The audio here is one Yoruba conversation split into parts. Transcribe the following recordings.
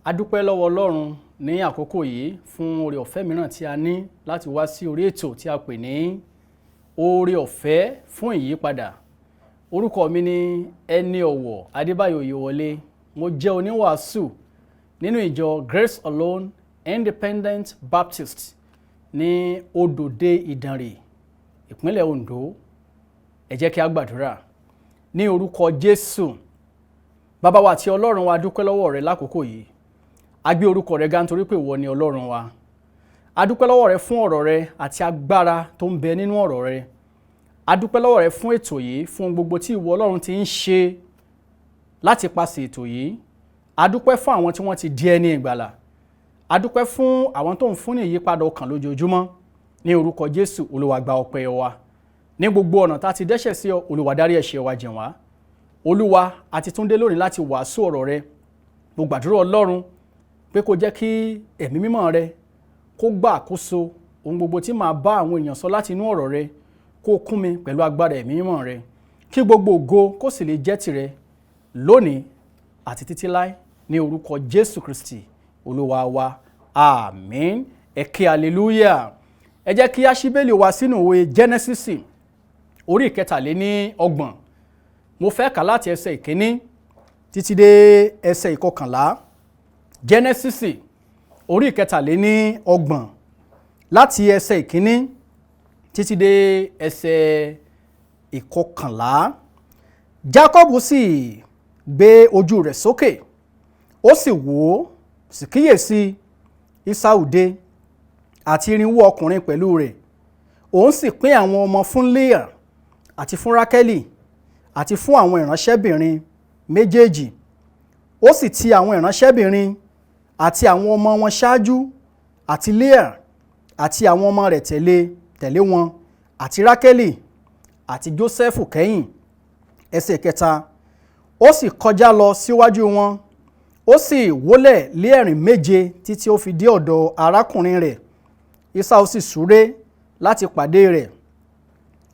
A dúpẹ́ lọ́wọ́ Ọlọ́run ní àkókò yìí fún oore ọ̀fẹ́ mìíràn tí a ní láti wá sí orí ètò tí a pè ní Oore Ọ̀fẹ́ fún Ìyípadà. Orúkọ mi ni Ẹni Ọ̀wọ̀ Adébáyọ̀ Oyèwọlé. Mo jẹ́ oníwàásù nínú ìjọ Grace Alone Independent Baptist ní Odòde Ìdànrè, ìpínlẹ̀ Ondo. Ẹ jẹ́ kí a gbàdúrà. Ní orúkọ Jésù, Bàbá wa àti Ọlọ́run wa, dúpẹ́ lọ́wọ́ rẹ lákòókò yìí. A gbé orúkọ rẹ ga nítorí pé ìwọ ni Ọlọ́run wa. A dúpẹ́ lọ́wọ́ rẹ fún ọ̀rọ̀ rẹ àti agbára tó ń bẹ nínú ọ̀rọ̀ rẹ. A dúpẹ́ lọ́wọ́ rẹ fún ètò yìí, fún gbogbo tí ìwọ Ọlọ́run ti ń ṣe láti pasẹ̀ ètò yìí. A dúpẹ́ fún àwọn tí wọ́n ti di ẹni ìgbàlà. A dúpẹ́ fún àwọn tó ń fún ní ìyípadà ọkàn lójoojúmọ́. Ní orúkọ Jésù, Olúwa, gba ọpẹ́ wa. Ní gbogbo ọ̀nà tá a ti dẹ́ṣẹ̀ sí ọ, Olúwa, dárí ẹ̀ṣẹ̀ wa jìn wá. Olúwa, a ti tún dé lónìí láti wàásù ọ̀rọ̀ rẹ. Mo gbàdúrà, Ọlọ́run, pé kó jẹ́ kí Ẹ̀mí Mímọ́ rẹ kó gbà àkóso ohun gbogbo tí màá bá àwọn èèyàn sọ láti inú ọ̀rọ̀ rẹ. Kó kún mi pẹ̀lú agbára Ẹ̀mí Mímọ́ rẹ, kí gbogbo ògo kó sì lè jẹ́ tìrẹ lónìí àti títí láé, ní orúkọ Jésù Kristi Olúwa wa, àmín. Ẹ ké hallelujah. Ẹ jẹ́ kí a ṣí Bíbélì wa sínú ìwé Genesis orí 33. Mo fẹ́ kà láti ẹsẹ̀ 1 títí dé ẹsẹ̀ 11. Genesis orí 33, láti ẹsẹ̀ 1 títí dé ẹsẹ̀ 11. Jacob sì gbé ojú rẹ̀ sókè, ó sì wò ó, sì kíyèsí, Esau dé, àti 400 ọkùnrin pẹ̀lú rẹ̀. Òun sì pín àwọn ọmọ fún Leah àti fún Rákẹ́lì àti fún àwọn ìránṣẹ́bìnrin méjèèjì. Ó sì ti àwọn ìránṣẹ́bìnrin àti àwọn ọmọ wọn ṣáájú, àti Leah àti àwọn ọmọ rẹ̀ tẹ̀lé tẹ̀lé wọn, àti Rákẹ́lì àti Jósẹ́fù kẹ́yìn. Ẹsẹ̀ 3. Ó sì kọjá lọ síwájú wọn, ó sì wólẹ̀ lé ẹ̀rìn méje títí ó fi dé ọ̀dọ̀ arákùnrin rẹ̀. Esau sì súré láti pàdé rẹ̀,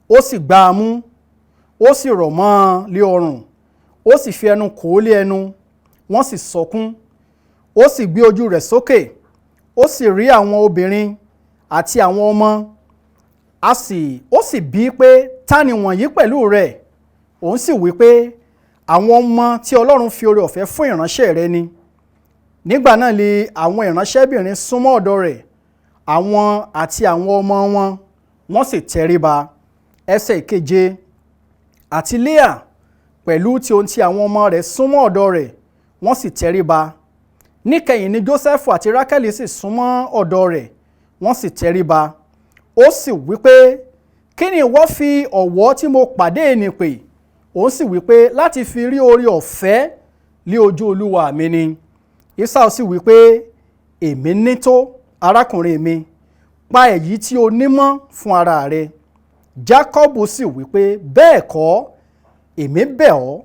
ó sì gbá a mú, ó sì rọ̀ mọ́ ọn lé ọrùn, ó sì fi ẹnu kò ó lé ẹnu, wọ́n sì sọkún. Ó sì gbé ojú rẹ̀ sókè, ó sì rí àwọn obìnrin àti àwọn ọmọ, a sì ó sì bí pé, "Ta ni wọ̀nyí pẹ̀lú rẹ̀?" Òun sì wí pé, "Àwọn ọmọ tí Ọlọ́run fi oore ọ̀fẹ́ fún ìránṣẹ́ rẹ ni." Nígbà náà ni àwọn ìránṣẹ́bìnrin súnmọ́ ọ̀dọ̀ rẹ̀, àwọn àti àwọn ọmọ wọn, wọ́n sì tẹríba. Ẹsẹ̀ 7. Àti Leah pẹ̀lú tí ohun tí àwọn ọmọ rẹ̀ súnmọ́ ọ̀dọ̀ rẹ̀, wọ́n sì tẹríba. Níkẹyìn ni Jósẹ́fù àti Rákẹ́lì sì súnmọ́ ọ̀dọ̀ rẹ̀, wọ́n sì tẹríba. Ó sì wí pé, "Kí ni ìwọ fi ọ̀wọ́ tí mo pàdé nì pè?" Òun sì wí pé, "Láti fi rí oore ọ̀fẹ́ lé ojú olúwa mi ni." Esau sì wí pé, "Èmi ní tó, arákùnrin mi. Pa èyí tí o ní mọ́ fún ara rẹ." Jákọ́bù sì wí pé, "Bẹ́ẹ̀ kọ́, èmi bẹ̀ ọ́,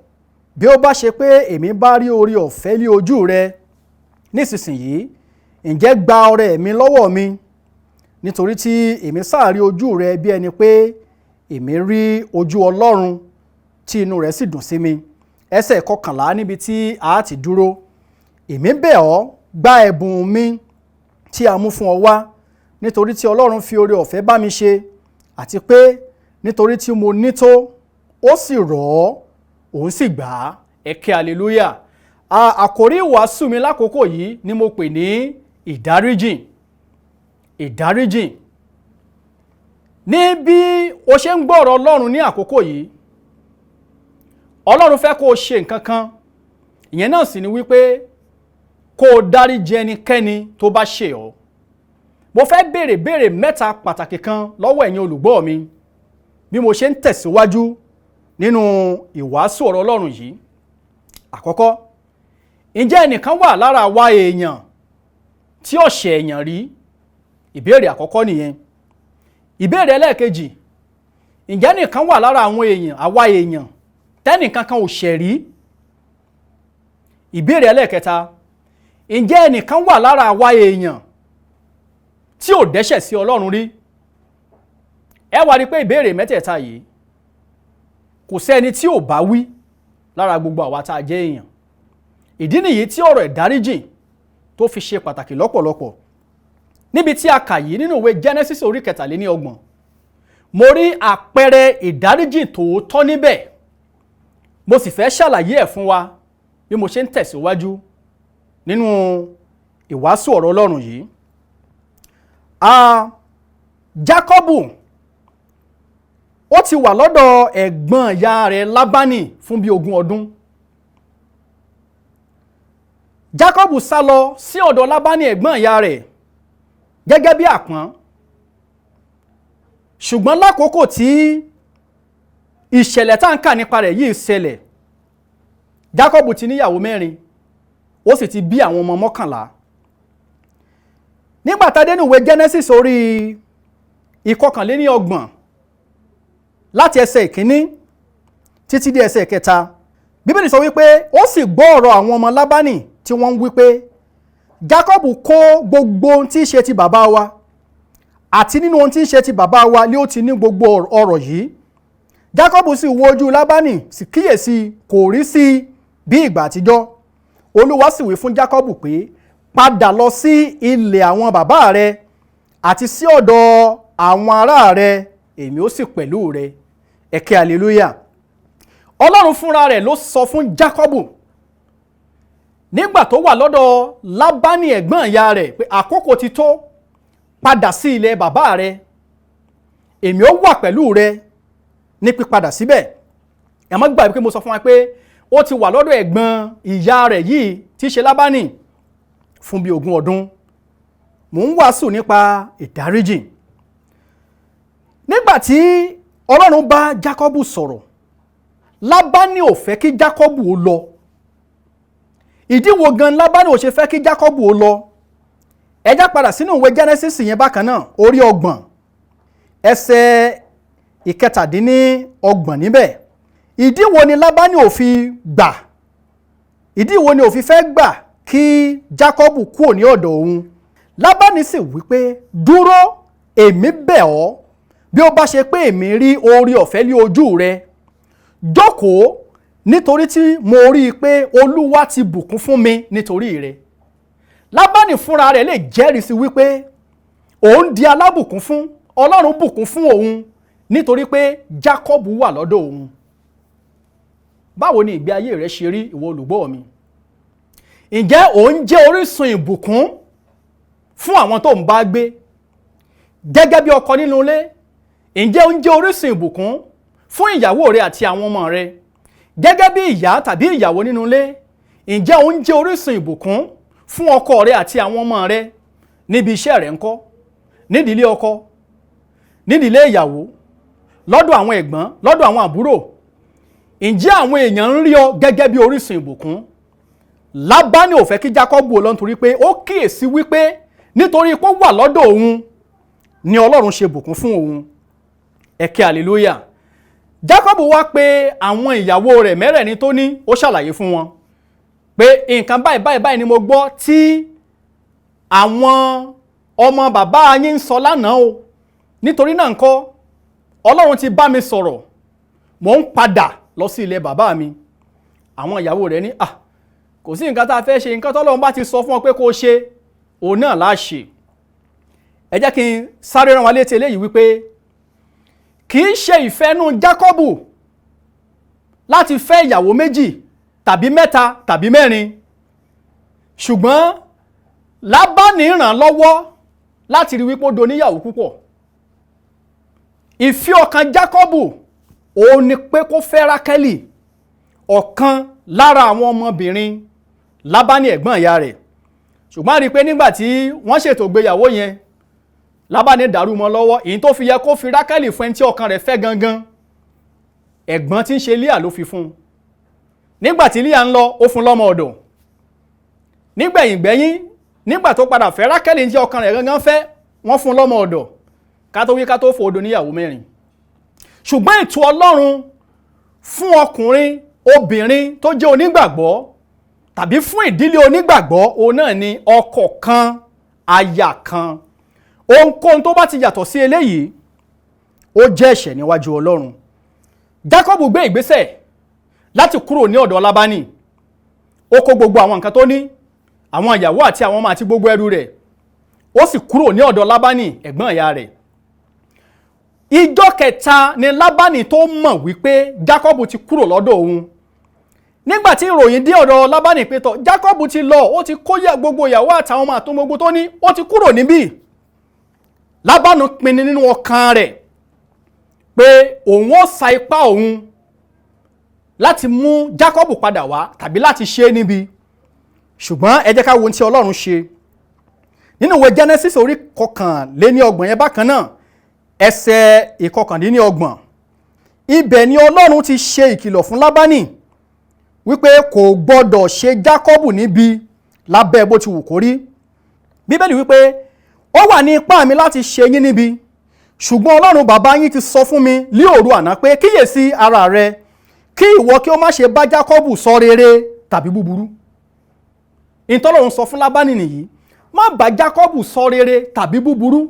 bí ó bá ṣe pé èmi bá rí oore ọ̀fẹ́ lé ojú rẹ nísinsìnyí, ǹjẹ́ gba ọrẹ mi lọ́wọ́ mi, nítorí tí èmi sáà rí ojú rẹ bí ẹni pé èmi rí ojú Ọlọ́run, tí inú rẹ̀ sì dùn sí mi." Ẹsẹ̀ 11, níbi tí a ti dúró. "Èmi bẹ̀ ọ́, gba ẹ̀bùn mi tí a mú fún ọ wá, nítorí tí Ọlọ́run fi oore ọ̀fẹ́ bá mi ṣe, àti pé nítorí tí mo ní tó." Ó sì rọ̀ ọ́, òun sì gbà á. Ẹ ké hallelujah. Àkòrí ìwàásù mi lákòókò yìí ni mo pè ní ìdáríjìn. Ìdáríjìn. Ní bí o ṣe ń gbọ́ ọ̀rọ̀ Ọlọ́run ní àkókò yìí, Ọlọ́run fẹ́ kó o ṣe nǹkan kan. Ìyẹn náà sì ni wípé kó o dáríjì ẹnikẹ́ni tó bá ṣe ọ́. Mo fẹ́ béèrè béèrè mẹ́ta pàtàkì kan lọ́wọ́ ẹ̀yin olùgbọ́ mi bí mo ṣe ń tẹ̀síwájú nínú ìwàásù ọ̀rọ̀ Ọlọ́run yìí. Àkọ́kọ́, ǹjẹ́ ẹnìkan wà lára àwa èèyàn tí ó ṣẹ̀ èèyàn rí? Ìbéèrè àkọ́kọ́ nìyẹn. Ìbéèrè ẹlẹ́ẹ̀kejì, ǹjẹ́ ẹnìkan wà lára àwọn èèyàn, àwa èèyàn, tẹ́nìkan kan ò ṣẹ̀ rí? Ìbéèrè ẹlẹ́ẹ̀kẹta, ǹjẹ́ ẹnìkan wà lára àwa èèyàn tí ò dẹ́ṣẹ̀ sí Ọlọ́run rí? Ẹ wá rí i pé ìbéèrè mẹ́tẹ̀ẹ̀ta yìí, kò sẹ́ni tí ò bá wí lára gbogbo àwa tá a jẹ́ èèyàn. Ìdí nìyí tí ọ̀rọ̀ ìdáríjìn tó fi ṣe pàtàkì lọ́pọ̀lọpọ̀. Níbi tí a kà yìí nínú ìwé Genesis orí 33, mo rí àpẹẹrẹ ìdáríjì tòótọ́ níbẹ̀. Mo sì fẹ́ ṣàlàyé ẹ̀ fún wa bí mo ṣe ń tẹ̀síwájú nínú ìwàásù ọ̀rọ̀ Ọlọ́run yìí. Jákọ́bù ó ti wà lọ́dọ̀ ẹ̀gbọ́n ìyá rẹ̀ Lábánì fún bí 20 ọdún. Jákọ́bù sá lọ sí ọ̀dọ̀ Lábánì ẹ̀gbọ́n ìyá rẹ̀ gẹ́gẹ́ bí àpọ́n. Ṣùgbọ́n lákòókò tí ìṣẹ̀lẹ̀ tá ń kà nípa rẹ̀ yìí ṣẹlẹ̀, Jákọ́bù ti níyàwó 4, ó sì ti bí àwọn ọmọ 11. Nígbà tá a dé nínú ìwé Genesis orí 31 láti ẹsẹ̀ 1 títí dé ẹsẹ̀ 3, Bíbélì sọ wípé ó sì gbọ́ ọ̀rọ̀ àwọn ọmọ Lábánì tí wọ́n ń wípé Jákọ́bù kó gbogbo ohun tí í ṣe ti bàbá wa, àti nínú ohun tí í ṣe ti bàbá wa lé ó ti ní gbogbo ọrọ̀ yìí. Jákọ́bù sì wo ojú Lábánì, sì kíyèsí kò rí sí bí ìgbà àtijọ́. Olúwa sì wí fún Jákọ́bù pé, padà lọ sí ilẹ̀ àwọn bàbá rẹ àti sí ọ̀dọ̀ àwọn ará rẹ, èmi ó sì pẹ̀lú rẹ. Ẹ ké hallelujah. Ọlọ́run fúnra rẹ̀ ló sọ fún Jákọ́bù nígbà tó wà lọ́dọ̀ Lábánì ẹ̀gbọ́n ìyá rẹ̀ pé àkókò ti tó, padà sí ilẹ̀ bàbá rẹ, èmi ó wà pẹ̀lú rẹ ní pípadà síbẹ̀. Ẹ má gbàgbé pé mo sọ fún wa pé ó ti wà lọ́dọ̀ ẹ̀gbọ́n ìyá rẹ̀ yìí tí í ṣe Lábánì fún bí 20 ọdún. Mò ń wàásù nípa ìdáríjì. Nígbà tí Ọlọ́run bá Jákọ́bù sọ̀rọ̀, Lábánì ò fẹ́ kí Jákọ́bù ó lọ. Ìdí wo gan Lábánì ò ṣe fẹ́ kí Jákọ́bù ó lọ? Ẹ já padà sínú ìwé Genesis yẹn bákan náà, orí 30 ẹsẹ̀ 37 níbẹ̀. Ìdí wo ni Lábánì ò fi gbà? Ìdí wo ni ò fi fẹ́ gbà kí Jákọ́bù kúrò ní ọ̀dọ̀ òun? Lábánì sì wí pé, dúró, èmi bẹ̀ ọ́, bí ó bá ṣe pé èmi rí oore ọ̀fẹ́ lé ojú rẹ, jókòó, nítorí tí mo rí i pé Olúwa ti bùkún fún mi nítorí rẹ. Lábánì fúnra rẹ̀ lè jẹ́rìí sí wípé òun di alábùkún fún, Ọlọ́run bùkún fún òun nítorí pé Jákọ́bù wà lọ́dọ̀ òun. Báwo ni ìgbé ayé rẹ ṣe rí, ìwọ olùgbọ́ mi? Ǹjẹ́ ò ń jẹ́ orísun ìbùkún fún àwọn tó ń bá gbé? Gẹ́gẹ́ bí ọkọ nínú ilé, ǹjẹ́ ò ń jẹ́ orísun ìbùkún fún ìyàwó rẹ àti àwọn ọmọ rẹ? Gẹ́gẹ́ bí ìyá tàbí ìyàwó nínú ilé, ǹjẹ́ ò ń jẹ́ orísun ìbùkún fún ọkọ rẹ àti àwọn ọmọ rẹ? Níbi iṣẹ́ rẹ ńkọ́? Nídìílé ọkọ, nídìílé ìyàwó, lọ́dọ̀ àwọn ẹ̀gbọ́n, lọ́dọ̀ àwọn àbúrò, ǹjẹ́ àwọn èèyàn ń rí ọ gẹ́gẹ́ bí orísun ìbùkún? Lábánì ò fẹ́ kí Jákọ́bù ó lọ nítorí pé ó kíyèsí wípé nítorí pé ó wà lọ́dọ̀ òun ni Ọlọ́run ṣe bùkún fún òun. Ẹ ké hallelujah. Jákọ́bù wá pé àwọn ìyàwó rẹ̀ mẹ́rẹ̀ẹ̀rin tó ní, ó ṣàlàyé fún wọn pé nǹkan báyìí báyìí báyìí ni mo gbọ́ tí àwọn ọmọ bàbá yín ń sọ lánàá o. Nítorí náà ńkọ́, Ọlọ́run ti bá mi sọ̀rọ̀, mò ń padà lọ sí ilẹ̀ bàbá mi. Àwọn ìyàwó rẹ̀ ní, kò sí nǹkan tá a fẹ́ ṣe, nǹkan tọ́lọ́run bá ti sọ fún ọ pé kó o ṣe, òun náà la ṣe. Ẹ jẹ́ kí n sáré rán wa létí eléyìí wípé kì í ṣe ìfẹ́nú Jákọ́bù láti fẹ́ ìyàwó 2 tàbí 3 tàbí 4, ṣùgbọ́n Lábánì ràn lọ́wọ́ láti rí wípé ó doníyàwó púpọ̀. Ìfẹ́ ọkàn Jákọ́bù òun ni pé kó fẹ́ Rákẹ́lì, ọ̀kan lára àwọn ọmọbìnrin Lábánì ẹ̀gbọ́n ìyá rẹ̀. Ṣùgbọ́n a rí i pé nígbà tí wọ́n ṣètò ìgbéyàwó yẹn, Lábánì dàrú mọ́ lọ́wọ́. Èyí tó fi yẹ kó fi Rákẹ́lì fún ẹni tí ọkàn rẹ̀ fẹ́ gangan, ẹ̀gbọ́n tí ń ṣe Líà ló fi fún un. Nígbà tí Líà ń lọ, ó fún lọ́mọ ọ̀dọ̀. Nígbẹ̀yìngbẹ́yín, nígbà tó padà fẹ́ Rákẹ́lì tí ọkàn rẹ̀ gangan fẹ́, wọ́n fún lọ́mọ ọ̀dọ̀. Ká tó wí ká tó fò, odò níyàwó 4. Ṣùgbọ́n ètò Ọlọ́run fún ọkùnrin, obìnrin tó jẹ́ onígbàgbọ́ tàbí fún ìdílé onígbàgbọ́, òun náà ni ọkọ kan, aya kan. Ohunkóhun tó bá ti yàtọ̀ sí eléyìí, ó jẹ́ ẹ̀ṣẹ̀ níwájú Ọlọ́run. Jákọ́bù gbé ìgbésẹ̀ láti kúrò ní ọ̀dọ̀ Lábánì. Ó kó gbogbo àwọn nǹkan tó ní, Àwọn ìyàwó àti àwọn ọmọ àti gbogbo ẹrù rẹ̀, ó sì kúrò ní ọ̀dọ̀ Lábánì ẹ̀gbọ́n ìyá rẹ̀. Ìjọ́ kẹta ni Lábánì tó mọ̀ wípé Jákọ́bù ti kúrò lọ́dọ̀ òun. Nígbà tí ìròyìn dé ọ̀dọ̀ Lábánì pé tọ̀, Jákọ́bù ti lọ, ó ti kó gbogbo ìyàwó àtàwọn ọmọ àtòun gbogbo tó ní, ó ti kúrò níbí. Lábánì pinnu nínú ọkàn rẹ̀ pé òun ó sa ipá òun láti mú Jákọ́bù padà wá tàbí láti ṣe é níbi. Ṣùgbọ́n ẹ jẹ́ ká wo ohun tí Ọlọ́run ṣe nínú ìwé Genesis orí 31 yẹn bákan náà, ẹsẹ̀ 29. Ibẹ̀ ni Ọlọ́run ti ṣe ìkìlọ̀ fún Lábánì wípé kò gbọ́dọ̀ ṣe Jákọ́bù níbi lábẹ́ bó ti wù kó rí. Bíbélì wípé ó wà ní ipá mi láti ṣe yín níbi, ṣùgbọ́n Ọlọ́run bàbá yín ti sọ fún mi lí òru àná pé kíyèsí ara rẹ, kí ìwọ kí ó má ṣe bá Jákọ́bù sọ rere tàbí búburú. Ìtọ́lọ́run sọ fún Lábánì nìyí, má bá Jákọ́bù sọ rere tàbí búburú.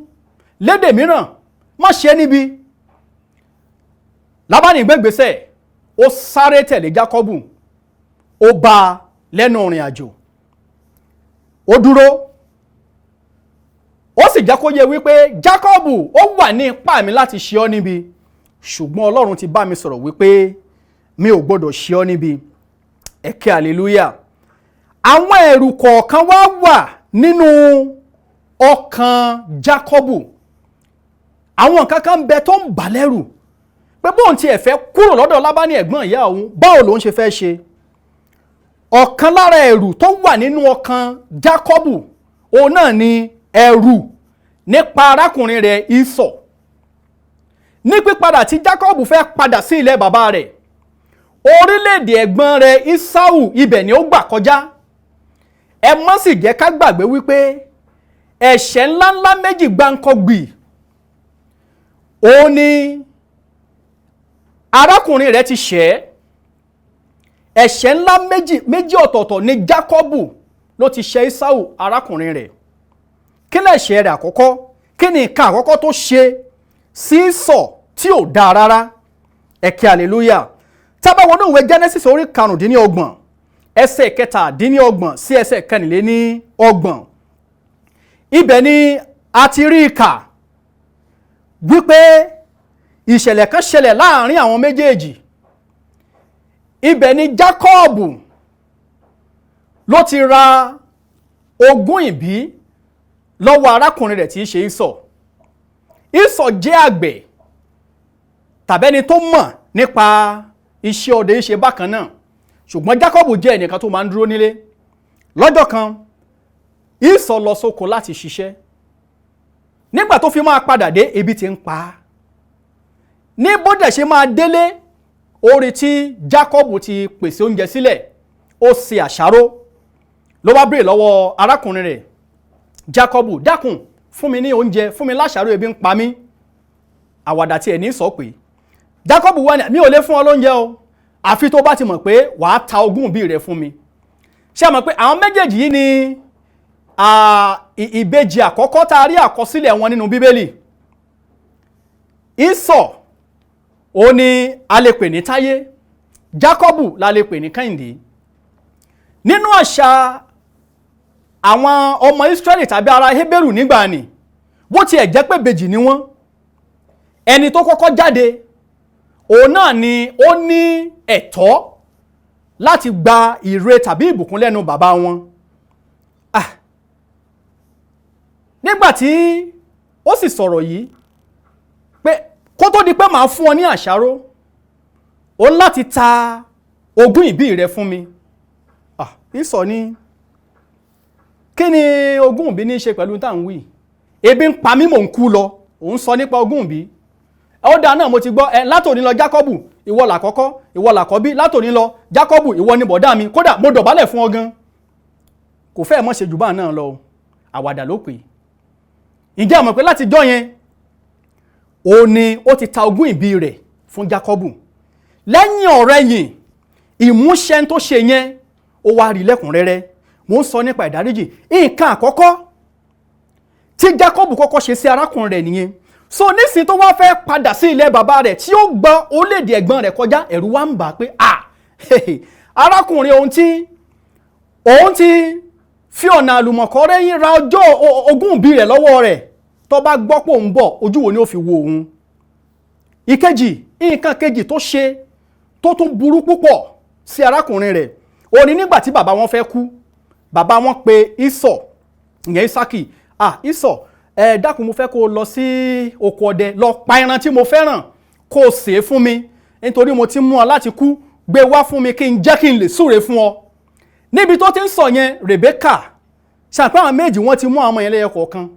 Lédè mìíràn, má ṣe níbi. Lábánì gbégbèsè, ó sáré tẹ̀lé Jákọ́bù, ó bá a lẹ́nu ìrìn àjò, ó dúró, ó sì jẹ́ kó yé wípé Jákọ́bù, ó wà ní ipá mi láti ṣe ọ́ níbi, ṣùgbọ́n Ọlọ́run ti bá mi sọ̀rọ̀ wípé mi ò gbọ́dọ̀ ṣe ọ́ níbi. Ẹ ké hallelujah. Àwọn ẹ̀rù kọ̀ọ̀kan wá wà nínú ọkàn Jákọ́bù. Àwọn nǹkan kan ń bẹ tó ń bà lẹ́rù pé bóun tiẹ̀ fẹ́ kúrò lọ́dọ̀ Lábánì ẹ̀gbọ́n ìyá òun, báwo lòun ṣe fẹ́ ṣe. Ọ̀kan lára ẹ̀rù tó wà nínú ọkàn Jákọ́bù, òun náà ni ẹ̀rù nípa arákùnrin rẹ̀ Ísọ̀. Ní pípadà tí Jákọ́bù fẹ́ padà sí ilẹ̀ bàbá rẹ̀, orílẹ̀-èdè ẹ̀gbọ́n rẹ̀ Ísáù, ibẹ̀ ni ó gbà kọjá. Ẹ má sì jẹ́ ká gbàgbé wípé ẹ̀ṣẹ̀ ńláńlá méjì gbáǹkọ́gbì òun ni arákùnrin rẹ̀ ti ṣẹ̀. Ẹ̀ṣẹ̀ ńlá méjì ọ̀tọ̀ọ̀tọ̀ ni Jákọ́bù ló ti ṣẹ̀ Ísáù arákùnrin rẹ̀. Kí lẹ̀ṣẹ̀ rẹ̀ àkọ́kọ́? Kí ni nǹkan àkọ́kọ́ tó ṣe sí Ísọ̀ tí ò dáa rárá? Ẹ ké hallelujah. Tá bá wọnú ìwé Genesis orí 25, ẹsẹ̀ 37 sí ẹsẹ̀ 34, ibẹ̀ ni a ti rí ìkà wípé ìṣẹ̀lẹ̀ kan ṣẹlẹ̀ láàrin àwọn méjèèjì. Ibẹ̀ ni Jákọ́bù ló ti ra ogún ìbí lọ́wọ́ arákùnrin rẹ̀ tí í ṣe Ísọ̀. Ísọ̀ jẹ́ àgbẹ̀ tàbẹ́ni tó mọ̀ nípa iṣẹ́ ọdẹ ṣe bákan náà, ṣùgbọ́n Jákọ́bù jẹ́ ẹnìkan tó máa ń dúró nílé. Lọ́jọ́ kan, Ísọ̀ lọ sóko láti ṣiṣẹ́. Nígbà tó fi máa padà dé, ebi ti ń pa á. Ní bó dẹ̀ ṣe máa délé, ó rí tí Jákọ́bù ti pèsè oúnjẹ sílẹ̀, ó ṣe àṣàrò. Ló bá béèrè lọ́wọ́ arákùnrin rẹ̀ Jákọ́bù, dákun fún mi ní oúnjẹ, fún mi láṣàrò, ebi ń pa mí. Àwàdà tí ẹ̀ ní sọ pé Jákọ́bù wá ní, mi ò lè fún ọ lóúnjẹ o, àfi tó bá ti mọ̀ pé wàá ta ogún ìbí rẹ fún mi. Ṣé ẹ mọ̀ pé àwọn méjèèjì yìí ni ìbejì àkọ́kọ́ tá a rí àkọsílẹ̀ wọn nínú Bíbélì. Ísọ̀ ó ní a lè pè ní Táyé, Jákọ́bù la lè pè ní Kẹ́hìndé. Nínú àṣà àwọn ọmọ Ísírẹ́lì tàbí ará Hébérù nígbà ni, bó tiẹ̀ jẹ́ pé ìbejì ni wọ́n, ẹni tó kọ́kọ́ jáde òun náà ni ó ní ẹ̀tọ́ láti gba ire tàbí ìbùkún lẹ́nu bàbá wọn. Nígbà tí ó sì sọ̀rọ̀ yìí pé kó tó di pé màá fún ọ ní àṣàrò, ó ní láti ta ogún ìbí rẹ fún mi. Ísọ̀ ní, kí ni ogún ìbí ní í ṣe pẹ̀lú tá à ń wí? Ebi ń pa mí, mò ń kú lọ, òun sọ nípa ogún ìbí. Ó dáa náà, mo ti gbọ́ ẹ. Látòní lọ Jákọ́bù, ìwọ làkọ́kọ́, ìwọ làkọ́bí. Látòní lọ Jákọ́bù, ìwọ ni bọ̀dá mi, kódà mo dọ̀bálẹ̀ fún ọ gan. Kò fẹ́ mọ́ ṣe jù bá náà lọ, àwàdà ló pè é. Ǹjẹ́ ẹ mọ̀ pé láti jọ́ yẹn ó ní ó ti ta ogún ìbí rẹ̀ fún Jákọ́bù. Lẹ́yìn ọ̀rẹ̀yìn ìmúṣẹ tó ṣe yẹn, ó wá rí lẹ́kùnrẹ́rẹ́. Mò ń sọ nípa ìdáríjì. Nǹkan àkọ́kọ́ tí Jákọ́bù kọ́kọ́ ṣe sí arákùnrin rẹ̀ nìyẹn. So nísìnyí tó wá fẹ́ padà sí ilẹ̀ bàbá rẹ̀ tí ó gbọ́ orílẹ̀-èdè ẹ̀gbọ́n rẹ̀ kọjá, ẹ̀rù wá ń bà á pé arákùnrin òun tí òun ti Fi ọ̀nà àlùmọ̀kọ́rọ́ yín ra ọjọ́ ogún ìbí rẹ̀ lọ́wọ́ rẹ̀. Tó bá gbọ́ pé òun bọ̀, ojú wo ni ó fi wo òun? Ìkejì, nǹkan kejì tó ṣe tó tún burú púpọ̀ sí arákùnrin rẹ̀ ó ní nígbà tí bàbá wọn fẹ́ kú, bàbá wọn pe Ísọ̀, ìyẹn Ísákì. "Ah, Ísọ̀, ẹ dákun, mo fẹ́ kó o lọ sí oko ọdẹ, lọ pa ẹran tí mo fẹ́ràn, kó o sè é fún mi, nítorí mo ti mú ọ láti kú. Gbé wá fún mi kí n jẹ́, kí n lè súre fún ọ." Níbi tó ti ń sọ yẹn, Rèbékà ṣàpẹ́ àwọn méjì, wọ́n ti mú àwọn ọmọ yẹn lẹ́yọ kọ̀ọ̀kan.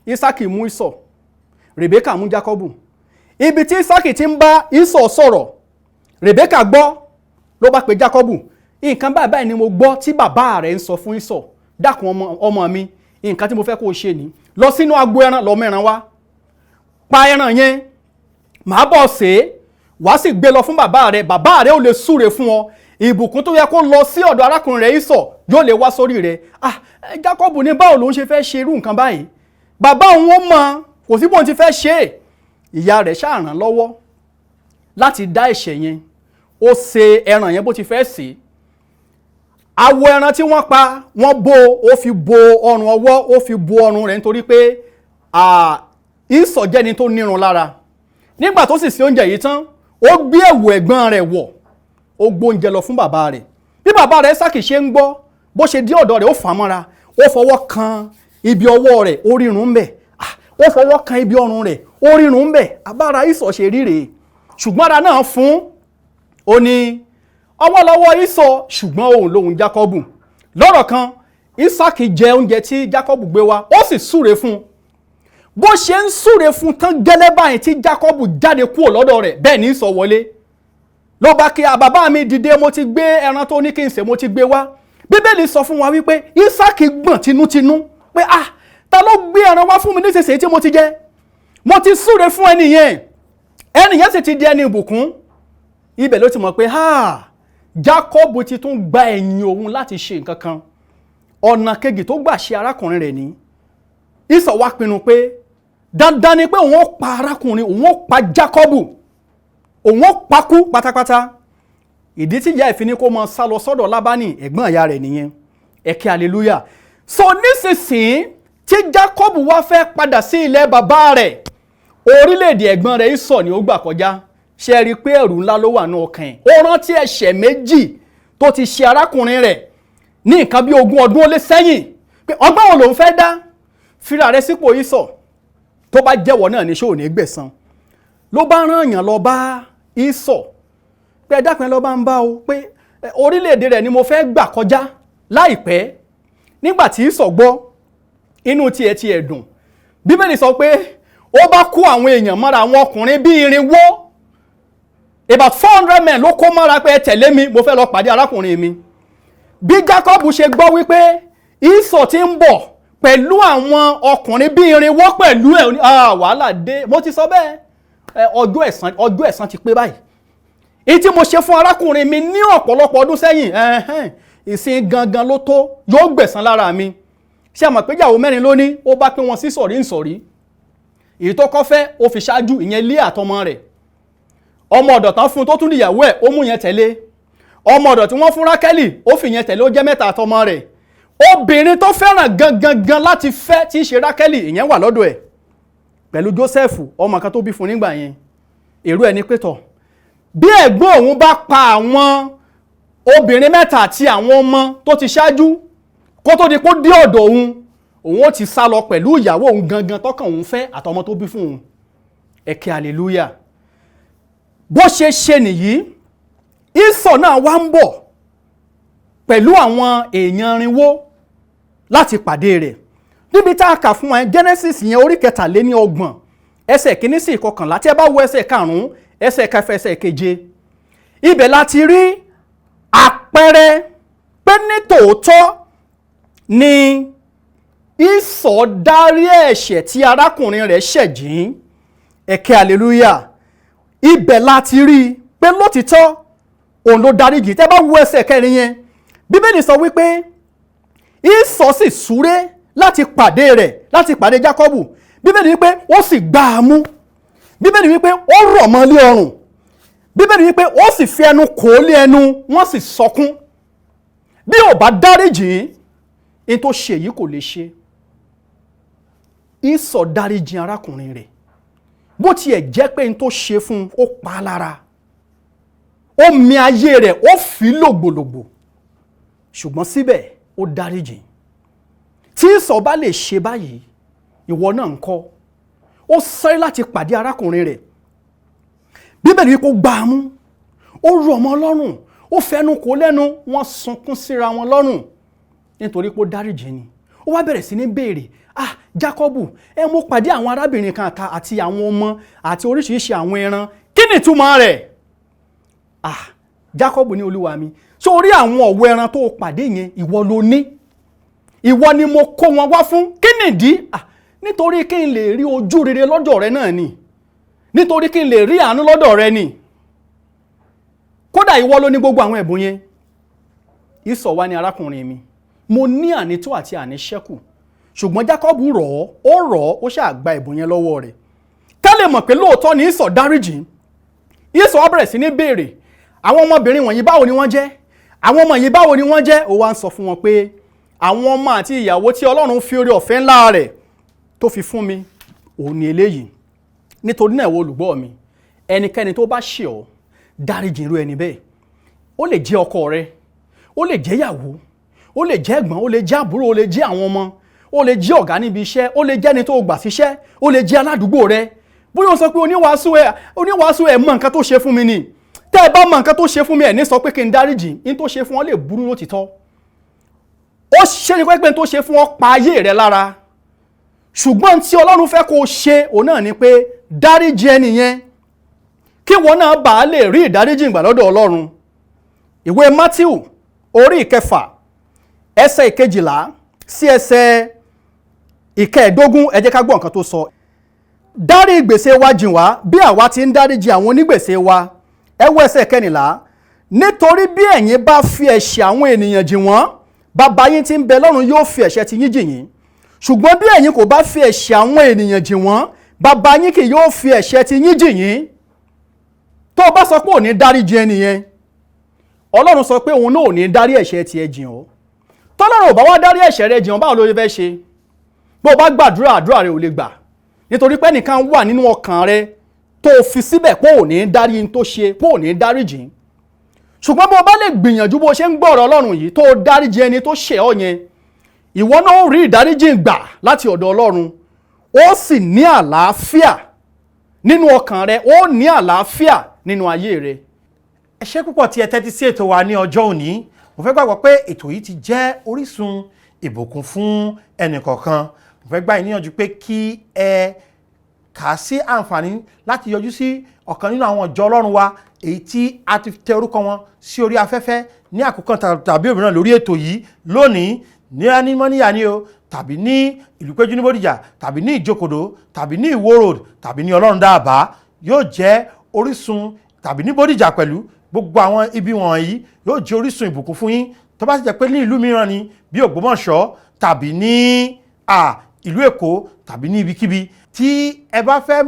Ísákì mú Ísọ̀, Rèbékà mú Jákọ́bù. Ibi tí Ísákì ti ń bá Ísọ̀ sọ̀rọ̀, Rèbékà gbọ́, ló bá pe Jákọ́bù. "Nǹkan báyìí báyìí ni mo gbọ́ tí bàbá rẹ̀ ń sọ fún Ísọ̀. Dákun, ọmọ mi, nǹkan tí mo fẹ́ kó o ṣe ni, lọ sínú agbo ẹran, lọ mẹ́ran wá, pa ẹran yẹn, màá bọ̀ ṣe é, wàá sì gbé lọ fún bàbá rẹ̀. Bàbá rẹ̀ ó lè súre fún ọ. Ìbùkún tó yẹ kó lọ sí ọ̀dọ̀ arákùnrin rẹ̀ Ísọ̀ yóò lè wá sórí rẹ̀." Ah, Jákọ́bù ní báwo ló ń ṣe fẹ́ ṣe irú nǹkan báyìí? Bàbá òun ó mọ, kò sí bóun ti fẹ́ ṣe é. Ìyá rẹ̀ ṣáà ràn lọ́wọ́ láti dá ẹ̀ṣẹ̀ yẹn. Ó ṣe ẹran yẹn bó ti fẹ́ sè é. Awọ ẹran tí wọ́n pa, wọ́n bó, ó fi bo ọrùn ọwọ́, ó fi bo ọrùn rẹ̀, nítorí pé Ísọ̀ jẹ́ni tó nírun lára. Nígbà tó sì ṣe oúnjẹ yìí tán, ó gbé ẹ̀wù ẹ̀gbọ́n rẹ̀ wọ̀, ó gbóúnjẹ lọ fún bàbá rẹ̀. Bí bàbá rẹ̀ Ísákì ṣe ń gbọ́, bó ṣe dé ọ̀dọ̀ rẹ̀, ó fà á mọ́ra, ó fọwọ́ kan ibi ọwọ́ rẹ̀, ó rírun ń bẹ̀. Ó fọwọ́ kan ibi ọrùn rẹ̀, ó rírun ń bẹ̀. Abára Ísọ̀ ṣe ríre, ṣùgbọ́n ara náà fún ó ní ọwọ́ lọ́wọ́ Ísọ̀, ṣùgbọ́n òun lòun Jákọ́bù. Lọ́rọ̀ kan, Ísákì jẹ oúnjẹ tí Jákọ́bù gbé wá, ó sì súre fún un. Bó ṣe ń súre fún tán gẹ́lẹ́ báyìí tí Jákọ́bù jáde kúrò lọ́dọ̀ rẹ̀, bẹ́ẹ̀ ní Ísọ̀ wọlé, ló bá kí a, "Bàbá mi, dìde, mo ti gbé ẹran tó ní kí n sè, mo ti gbé wá." Bíbélì sọ fún wa wípé Ísákì gbọ̀n tinútinú pé, "Ah, ta ló gbé ẹran wá fún mi nísinsìnyí tí mo ti jẹ? Mo ti súre fún ẹni yẹn, ẹni yẹn sì ti di ẹni ìbùkún." Ibẹ̀ ló ti mọ̀ pé, ha, Jákọ́bù ti tún gba ẹ̀yìn òun láti ṣe nǹkan kan. Ọ̀nà kejì tó gbà ṣe arákùnrin rẹ̀ ní. Ísọ̀ wá pinnu pé dandan ni pé òun ó pa arákùnrin òun, ó pa Jákọ́bù, òun ó pa kú pátápátá. Ìdí tí ìyá ìfi ní kó máa sá lọ sọ́dọ̀ Lábánì, ẹ̀gbọ́n ìyá rẹ̀ nìyẹn. Ẹ ké hallelujah. So nísinsìnyí tí Jákọ́bù wá fẹ́ padà sí ilẹ̀ bàbá rẹ̀, orílẹ̀-èdè ẹ̀gbọ́n rẹ̀ Ísọ̀ ni ó gbà kọjá. Ṣe rí i pé ẹ̀rù ńlá ló wà ní ọkàn ẹ̀? Ó rántí ẹ̀ṣẹ̀ méjì tó ti ṣe arákùnrin rẹ̀ ní nǹkan bí 20 ọdún ó lé sẹ́yìn, pé ọgbọ́n wo lòun fẹ́ dá? Fira rẹ̀ sípò Ísọ̀. Tó bá jẹ́wọ́ náà ní, ṣó ò ní gbẹ̀san? Ló bá rán èèyàn lọ bá Ísọ̀ pé, "Ẹ dákun, ẹ lọ bá ń bá o pé orílẹ̀-èdè rẹ̀ ni mo fẹ́ gbà kọjá láìpẹ́." Nígbà tí Ísọ̀ gbọ́, inú tiẹ̀ tiẹ̀ dùn. Bíbélì sọ pé ó bá kó àwọn èèyàn mọ́ra, àwọn ọkùnrin bíi 400, about 400 men ló kó mọ́ra pé, "Ẹ tẹ̀lé mi, mo fẹ́ lọ pàdé arákùnrin mi." Bí Jacob ṣe gbọ́ wípé Ísọ̀ ti ń bọ̀ pẹ̀lú àwọn ọkùnrin bíi 400 pẹ̀lú ẹ̀, ó ní, "Ah, wàhálà dé. Mo ti sọ bẹ́ẹ̀ ẹ, ọjọ́ ẹ̀san, ọjọ́ ẹ̀san ti pé báyìí. Èyí tí mo ṣe fún arákùnrin mi ní ọ̀pọ̀lọpọ̀ ọdún sẹ́yìn, ẹ̀hẹ́n, ìsìn gangan ló tó yóò gbẹ̀san lára mi." Ṣé àmọ̀ pé ìyàwó mẹ́rin ló ní? Ó bá pín wọn sí sọ̀rí nsọ̀rí. Èyí tó kọ́ fẹ́, ó fi ṣáájú, ìyẹn lé àtọmọ rẹ̀. Ọmọ ọ̀dọ̀ tán fún tó tún níyàwó ẹ̀, ó mú yẹn tẹ̀lé. Ọmọ ọ̀dọ̀ tí wọ́n fún Rákẹ́lì, ó fi yẹn tẹ̀lé, ó jẹ́ mẹ́ta àtọmọ rẹ̀. Obìnrin tó fẹ́ràn gangan gan láti fẹ́, tí í ṣe Rákẹ́lì, ìyẹn wà lọ́dọ̀ ẹ̀ pẹ̀lú Jósẹ́fù, ọmọ kan tó bí fún nígbà yẹn. Èrò ẹ̀ ní pétọ̀, bí ẹ̀gbọ́n òun bá pa àwọn obìnrin mẹ́ta àti àwọn ọmọ tó ti ṣáájú kó tó di kó dé ọ̀dọ̀ òun, òun ó ti sá lọ pẹ̀lú ìyàwó òun gangan tọkàn òun fẹ́ àtọmọ tó bí fún òun. Ẹ ké hallelujah. Bó ṣe ṣe nìyí. Ísọ̀ náà wá ń bọ̀ pẹ̀lú àwọn èèyàn irinwó láti pàdé rẹ̀ níbi tá a kà fún wa, Genesis yẹn, orí 33, ẹsẹ̀ 1 sí 11. Tí ẹ bá wo ẹsẹ̀ 5, ẹsẹ̀ 6, ẹsẹ̀ 7, ibẹ̀ la ti rí àpẹẹrẹ pé ní tòótọ́ ni Ísọ̀ dárí ẹ̀ṣẹ̀ tí arákùnrin rẹ̀ ṣẹ̀ jìn. Ẹ ké hallelujah. Ibẹ̀ la ti rí i pé lótìtọ́ òun ló dáríjì. Tẹ́ bá wo ẹsẹ̀ 4 yẹn, Bíbélì sọ wípé Ísọ̀ sì súré láti pàdé rẹ̀, láti pàdé Jákọ́bù. Bíbélì wípé ó sì gbá a mú. Bíbélì wípé ó rọ̀ mọ́ lé ọrùn. Bíbélì wípé ó sì fi ẹnu kò ó lé ẹnu, wọ́n sì sọkún. Bí ò bá dáríjì, Ní tó ṣe yìí kò lè ṣe. Ísọ̀ dáríjì arákùnrin rẹ̀, bó tiẹ̀ jẹ́ pé n tó ṣe fún un ó pa á lára, ó mi ayé rẹ̀, ó fi lògbòlògbò, ṣùgbọ́n síbẹ̀ ó dáríjì. Tí Ísọ̀ bá lè ṣe báyìí, ìwọ náà ń kọ́? Ó sáré láti pàdé arákùnrin rẹ̀. Bíbélì wípé ó gbá a mú, ó rọ̀ mọ́ lọ́rùn, ó fẹnu kò lẹ́nu, wọ́n sunkún síra wọn lọ́rùn nítorí pé ó dáríjì ni. Ó wá bẹ̀rẹ̀ sí ní béèrè, "Ah, Jákọ́bù, ẹ mo pàdé àwọn arábìnrin kan àti àwọn ọmọ àti oríṣiríṣi àwọn ẹran, kí ni ìtumọ̀ rẹ̀?" Ah, Jákọ́bù ní, "Olúwa mi, sórí àwọn ọ̀wọ́ ẹran tó o pàdé yẹn, ìwọ ló ní, ìwọ ni mo kó wọn wá fún." "Kí nìdí?" "Ah, nítorí kí n lè rí ojú rere lọ́dọ̀ rẹ náà ni, nítorí kí n lè rí àánú lọ́dọ̀ rẹ ni. Kódà ìwọ ló ní gbogbo àwọn ẹ̀bùn yẹn." Ísọ̀ wá ní, "Arákùnrin mi, mo ní ànító àti àníṣẹ́kù." Ṣùgbọ́n Jákọ́bù rọ̀ ọ́, ó rọ̀ ọ́, ó ṣáà gba ẹ̀bùn yẹn lọ́wọ́ rẹ̀. Ká lè mọ̀ pé lóòótọ́ ni Ísọ̀ dáríjì. Ísọ̀ wá bẹ̀rẹ̀ sí ní béèrè, "Àwọn ọmọbìnrin wọ̀nyí, báwo ni wọ́n jẹ́? Àwọn ọmọ yìí, báwo ni wọ́n jẹ́?" Ó wá ń sọ fún wọn pé àwọn ọmọ àti ìyàwó tí Ọlọ́run fi oore ọ̀fẹ́ ńlá rẹ̀ tó fi fún mi òun ni eléyìí. Nítorí náà, ìwọ olùgbọ́ mi, ẹnikẹ́ni tó bá ṣẹ̀ ọ́, dáríjì irú ẹni bẹ́ẹ̀. Ó lè jẹ́ ọkọ rẹ, ó lè jẹ́ ìyàwó, ó lè jẹ́ ẹ̀gbọ́n, ó lè jẹ́ àbúrò, ó lè jẹ́ àwọn ọmọ, ó lè jẹ́ ọ̀gá níbi iṣẹ́, ó lè jẹ́ ẹni tó gbà síṣẹ́, ó lè jẹ́ aládùúgbò rẹ. Bóyá o sọ pé oníwàásù ẹ mọ nǹkan tó ṣe fún mi ni. Tẹ́ ẹ bá mọ nǹkan tó ṣe fún mi, ẹ̀ ní sọ pé kí n dáríjì. Ní tó ṣe fún ọ lè burú lótìtọ́, ó ṣe ni pé tó ṣe fún ọ pa ayé rẹ lára, ṣùgbọ́n tí Ọlọ́run fẹ́ kó o ṣe òun náà ni pé dáríjì ẹni yẹn, kí wọn náà bàa lè rí ìdáríjì ìgbà lọ́dọ̀ Ọlọ́run. Ìwé Matthew orí 6, ẹsẹ̀ 12 sí ẹsẹ̀ 15, ẹ jẹ́ ká gbọ́ nǹkan tó sọ. "Dárí gbèsè wa jìn wá bí àwa ti ń dáríjì àwọn onígbèsè wa." Ẹ wo ẹsẹ̀ 14. "Nítorí bí ẹ̀yin bá fi ẹ̀ṣẹ̀ àwọn ènìyàn jìn wọ́n, Bàbá yín tí ń bẹ lọ́run yóò fi ẹ̀ṣẹ̀ ti yín jìn yín. Ṣùgbọ́n bí ẹ̀yin kò bá fi ẹ̀ṣẹ̀ àwọn ènìyàn jìn wọ́n, Bàbá yín kì yóò fi ẹ̀ṣẹ̀ ti yín jìn yín." Tó o bá sọ pé ò ní dáríjì ẹni yẹn, Ọlọ́run sọ pé òun náà ò ní dárí ẹ̀ṣẹ̀ tiẹ̀ jìn ọ́. Tọ́lọ́run ò bá wá dárí ẹ̀ṣẹ̀ rẹ jìn ọ́, báwo ló ṣe fẹ́ ṣe? Bó o bá gbàdúrà, àdúrà rẹ ò lè gbà, nítorí pé ẹnìkan wà nínú ọkàn rẹ tó o fi síbẹ̀ pé ò ní dárí n tó ṣe, pé ò ní dáríjì. Ṣùgbọ́n bó o bá lè gbìyànjú, bó o ṣe ń gbọ́ ọ̀rọ̀ Ọlọ́run yìí, tó o dáríjì ẹni tó ṣẹ̀ ọ́ yẹn, ìwọ náà ó rí ìdáríjì gbà láti ọ̀dọ̀ Ọlọ́run, ó sì ní àlàáfíà nínú ọkàn rẹ, ó ní àlàáfíà nínú ayé rẹ. Ẹ ṣé púpọ̀ tí ẹ tẹ́tí sí ètò wa ní ọjọ́ òní. Mo fẹ́ gbàgbọ́ pé ètò yìí ti jẹ́ orísun ìbùkún fún ẹnìkọ̀ọ̀kan. Mo fẹ́ gbà yín níyànjú pé kí ẹ kà á sí àǹfààní láti yọjú sí ọ̀kan nínú àwọn ìjọ Ọlọ́run wa, èyí tí a ti tẹ orúkọ wọn sí orí afẹ́fẹ́ ní àkókò tàbí òmíràn lórí ètò yìí lónìí, ní Anímọ́níyà ni o, tàbí ní Ìlúpéjú ní Bódìjà, tàbí ní Ìjókòdó, tàbí ní Ìwó Road, tàbí ní Ọlọ́run Dáàbá, yóò jẹ́ orísun, tàbí ní Bódìjà pẹ̀lú. Gbogbo àwọn ibi wọ̀nyí yóò jẹ́ orísun ìbùkún fún yín. Tó bá sì jẹ́ pé ní ìlú mìíràn ni, bí Ògbómọ̀ṣọ́ tàbí ní ìlú Èkó tàbí ní ibikíbi tí ẹ bá fẹ́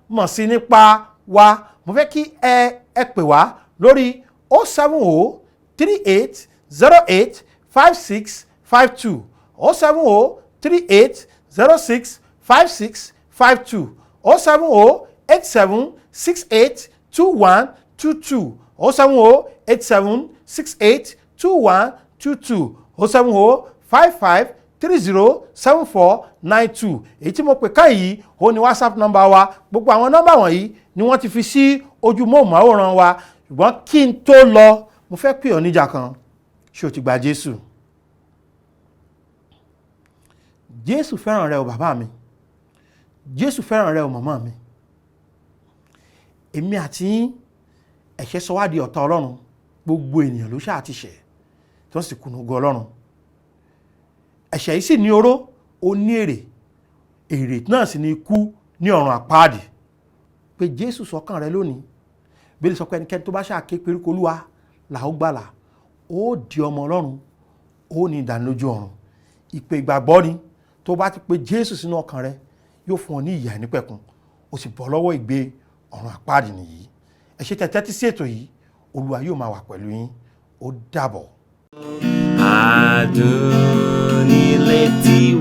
mọ̀ sí nípa wa, mo fẹ́ kí ẹ pè wá lórí 07038085652, 07038065652, 07087682122, 07087682122, 07055307492. Èyí tí mo pè ká yìí, ó ní WhatsApp nọ́mbà wa. Gbogbo àwọn nọ́mbà wọ̀nyí ni wọ́n ti fi sí ojú móhùnmáwòrán wa. Ṣùgbọ́n kí n tó lọ, mo fẹ́ pè ọ́ níjà kan. Ṣé o ti gba Jésù? Jésù fẹ́ràn rẹ o, bàbá mi. Jésù fẹ́ràn rẹ o, màmá mi. Èmi àti yín, ẹ̀ṣẹ̀ sọ wá di ọ̀tá Ọlọ́run. Gbogbo ènìyàn ló ṣáà ti ṣẹ̀, tí wọ́n sì kùnà ògo Ọlọ́run. Ẹ̀ṣẹ̀ yìí sì ní oró, ó ní èrè. Èrè náà sì ní ikú ní ọ̀run àpáàdì. Pé Jésù sọ́kàn rẹ lónìí. Bíbélì sọ pé ẹnikẹ́ni tó bá ṣáà ké pe orúkọ Olúwa là ó gbàlà. Ó di ọmọ Ọlọ́run, ó ní ìdánilójú ọ̀run. Ìpè ìgbàgbọ́ ni. Tó bá ti pe Jésù sínú ọkàn rẹ, yóò fún ọ ní ìyè àìnípẹ̀kun, ó sì bọ́ lọ́wọ́ ìgbé ọ̀run àpáàdì nìyí. Ẹ ṣé tẹ́ tẹ́tí sí ètò yìí. Olúwa yóò máa wà pẹ̀lú yín. Ó dàbọ̀. Máa dùn ní létí.